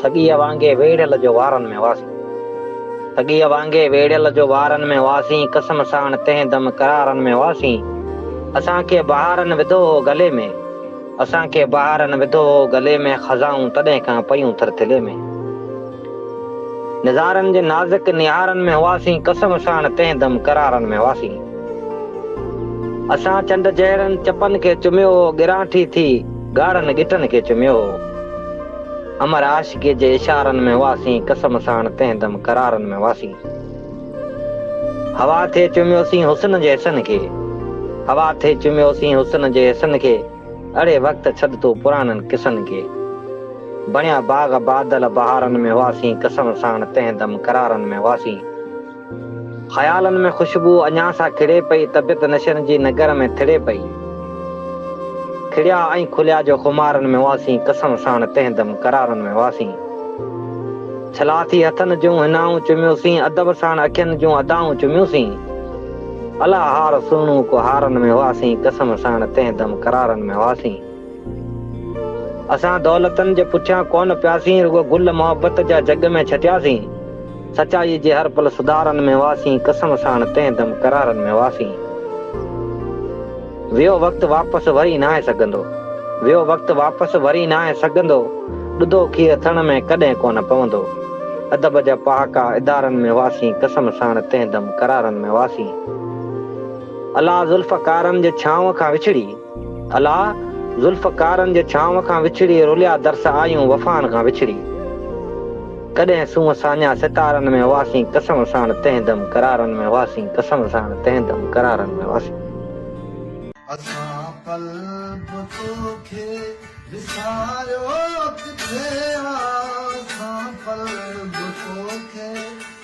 سڳيء وانگي ويڙهيل جو وارن ۾ هئاسين. سڳيء وانگي ويڙهيل جو وارن ۾ هئاسين، قسم ساڻ تنهن دم قرارن ۾ هئاسين. اسان کي بهارن وڌو هو گلي ۾، اسان کي بهارن وڌو هو گلي ۾، خزائون تڏهن کان پيون ٿرٿلي ۾. نظارن جي نازڪ نهارن ۾ هئاسين، قسم ساڻ تنهن دم قرارن ۾ هئاسين. اسان چنڊ جهڙن چپن کي چميو هو، ڳرانٺي ٿي ڳاڙهن ڳٽن کي چميو هو. امر عاشقيء جي اشارن ۾ هئاسين، قسم ساڻ تنهن دم قرارن ۾ هئاسين. هوا ٿي چميوسين حسن جي حسن کي، هوا ٿي چميوسين حسن جي حسن کي، اڙي وقت ڇڏ تون پراڻن قصن کي. بڻيا باغ بادل بهارن ۾ هئاسين، قسم ساڻ تنهن دم قرارن ۾ هئاسين. خيالن ۾ خوشبوء اڃا سا کڙي پئي، طبيعت نشن جي نگر ۾ ٿڙي پئي. کڙيا ۽ کليا جو خمارن ۾ هئاسين، قسم ساڻ تنهن دم قرارن ۾ هئاسين. ڇلا ٿي هٿن جون حنائون چميوسين، ادب ساڻ اکين جون ادائون چميوسين. الا هار سهڻو ڪو هارن ۾ هئاسين، قسم ساڻ تنهن دم قرارن ۾ هئاسين. اسان دولتن جي پٺيان ڪونه پياسين، رڳو گل محبت جا جڳ ۾ ڇٽياسين. سچائيء جي هر پل سڌارن ۾ هئاسين، قسم ساڻ تنهن دم قرارن ۾ هئاسين. ويو وقت واپس وري ناهي سگهندو، ويو وقت واپس وري ناهي سگهندو، ڏڌو کير ٿڻ ۾ ڪڏهن ڪونه پوندو. ادب جا پهاڪا ادارن ۾ هئاسين، قسم ساڻ تنهن دم قرارن ۾ هئاسين. الا زلف ڪارن جي ڇانو کان وڇڙي. الا! زلف ڪارن جي ڇانو کان وڇڙي، رليا درس آيون وفائن کان وڇڙي. ڪڏهن سونهن ساڃاهه ستارن ۾ هئاسين، قسم ساڻ تنهن دم قرارن ۾ هئاسين، قسم ساڻ تنهن دم قرارن ۾ هئاسين. اسان پل به توکي وساريو ڪٿي آ، اسان پل به توکي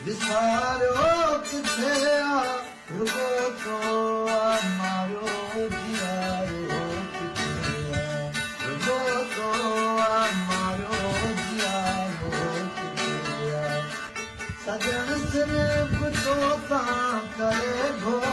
وساريو ڪٿي آ. رڳو تو آ ماريو جياريو ڪٿي آ رڳو تو آ ماريو جياريو ڪٿي آ سڄڻ صرف تو تان ڪري گهور.